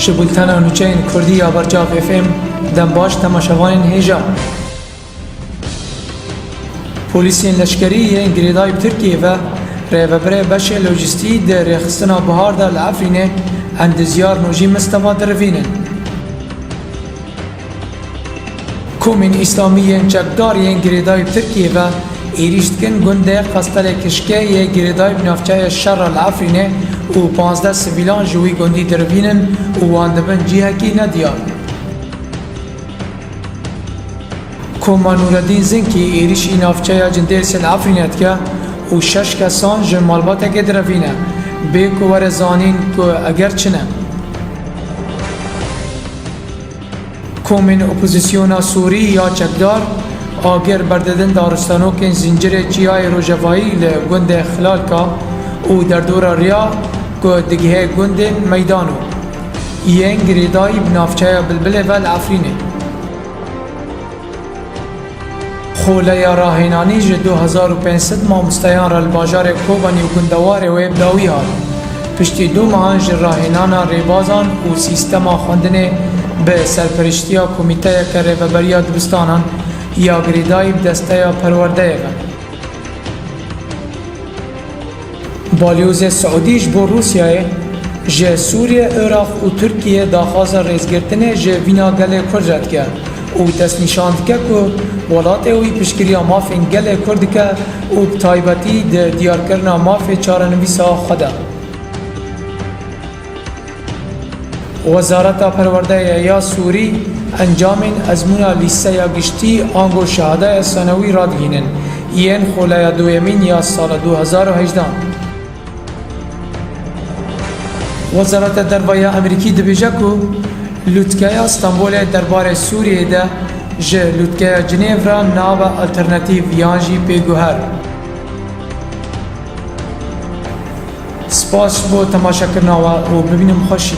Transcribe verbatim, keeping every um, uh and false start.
Ji bultena nûçeyên Kurdî ya Bercav F M, dem baş temaşevanên hêja. Polîsên leşkerî yên girêdayî bi Tirkiyê ve rêvebirê beşê lojîstî di rêxistina bihar de li Efrînê Endizyar Nojî Mistefa dirivînin. Komên Îslamî yên çekdar yên girêdayî bi Tirkiyê ve êrîş dikin gundê Qestelê Kişkê yê girêdayî bi navçeya Şerra li Efrînê û panzdeh sivîlan ji wî gundî dirivînin û wan dibin cihekî nediyar. Koma Nûreddîn Zinkî êrîşî navçeya Cindêrsê li Efrînê dike û şeş kesan ji malbatekê direvîne, bê ku were zanîn ku eger çi ne. Komên opozîsyona Sûrî ya çekdar agir berdidin daristanokên zincirê Çiyayê Rojavayî li gundê Xilalka û derdora riya ku digihê gundên Meydano yên girêdayî bi navçeya Bilbilê ve li Efrînê. Xoleya rahênanî ji du hezar û pênc sed mamosteyan re li bajarê Kobanî û gundewarê wê bi dawî hat. Piştî du mehan ji rahênana rêbazan û sîstema xwendinê bi serperiştiya komîteyeke rêveberiya dibistanan ya girêdayî bi desteya perwerdeyê ve. Balyozê Siûdî ji bo Rûsyayê ji Sûriye, Iraq û Tirkiye daxwaza rêzgirtinê ji vîna gelê Kurd re dike û destnîşan dike ku welatê wî piştgiriya mafên gelê Kurd dike û bi taybetî di diyarkirina mafê çarenivîsa xwe de. Wezareta Perwerdeyê ya Sûrî encamên ezmûna lîseya giştî ango şehadaya senewî radihînin yên xoleya duyemîn ya sala du hezar û hejdehan. Wezareta Derve ya Amerîkî dibêje ku lûtkeya Stenbolê derbarê Sûriyeyê de ji lûtkeya Cinêv re nabe alternatîf yan jî pêguher. Spas bo temaşekirina we û bibînim xweşî.